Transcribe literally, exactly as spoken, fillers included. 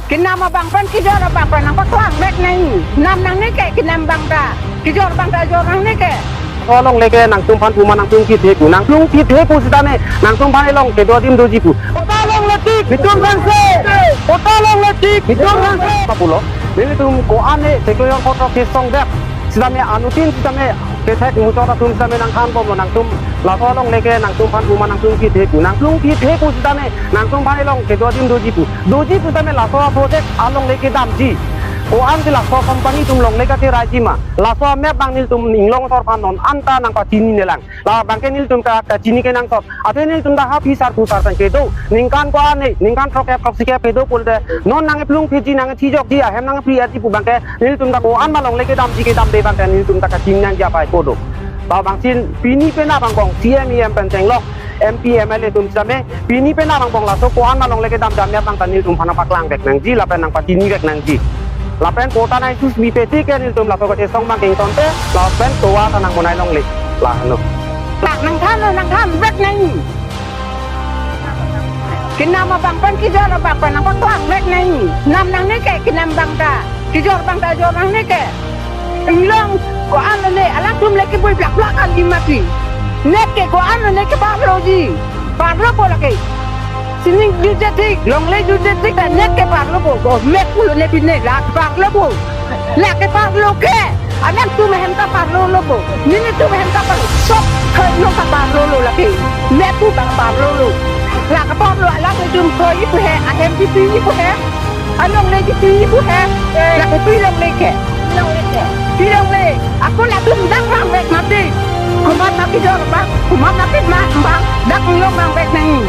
Kenam abang pen kejor abang pen nangpaklang vek nang. Nam nangne ke kenam abang ta. Kejor abang ta jor nangne ke. Laso alongle ke nangtum aphan puma nangtum kit he pu. Nangtum kit he pu sitame nangtum aphan elong kedo adim doji pu. Kota alongle tik, netum rangse. Kota alongle tik, netum rangse. Papulo. Nelitum ko-an ne sekoyor kotor kesong dep. Sitame anuttin sitame kethek muchot atum sitame nangthan bomlo nangtum. Laso alongle ke nangtum aphan puma nangtum kit he pu. Nangtum kit he pu sitame nangtum aphan elong kedo adim doji pu. Doji pu sitame laso project alongle kedamji. Ko-an si laso company atum longle kateraiji ma. Laso amap abang nelitum Inglong asor aphan non anta nangpachinine lang. Labang ke nelitum ta kachini kenangsot. Athe nelitum ta ha phi sar pu sar tang kedo. Ningkan ko-an ne, ningkan throk-et throksi kep kedo pulote. Non nangkeplung phiji nangkethijokji ahem nangkepri-etji pu abang ke. Nelitum ta ko-an ma longle kedamji kedamde abang ke nelitum ta kachini nangji apai kedo. Labangsi pini penap angbong C E M, E M pen chenglok M P, M L A atum sitame. Pini penap angbong laso ko-an ma longle kedam jam ya abang ta nelitum aphan nangpaklang vek nangji, lapen nangpachini vek nangji. Lapen kota nai sus bi peti ke nelitum laso kachesong abang ke ingtonte, lapen towa ta nangbonai longle. Lano. Tak nangthan lo, nangthan vek nang. Kenam abang pen kejor abang pen nangpaklang vek nang. Nam nangne ke kenam abang ta. Kejor abang ta jor nangne ke. Inglong ko-an lone alangtum le keboi blak blak kali mati. Net ke ko-an lone keparloji. Parlopo lake. Sining juje tik, longle juje tik ta net keparlopo. Government pulo ne pine la parlopo. La keparlo ke. Alangtum ahem ta parlolopo. Netum ahem ta parlo. Sok khoi nong ta parlolo lake. Net pu abang parlolo. La keparlo alanglitum khoi pu he, ahem kipi pu he. Alongle kipi pu he. La kipi longle ke. Pi longle. Ako latum dak vang vek mati. Komat mati jor abang. Komat mati ma abang. Dak long vang vek nang.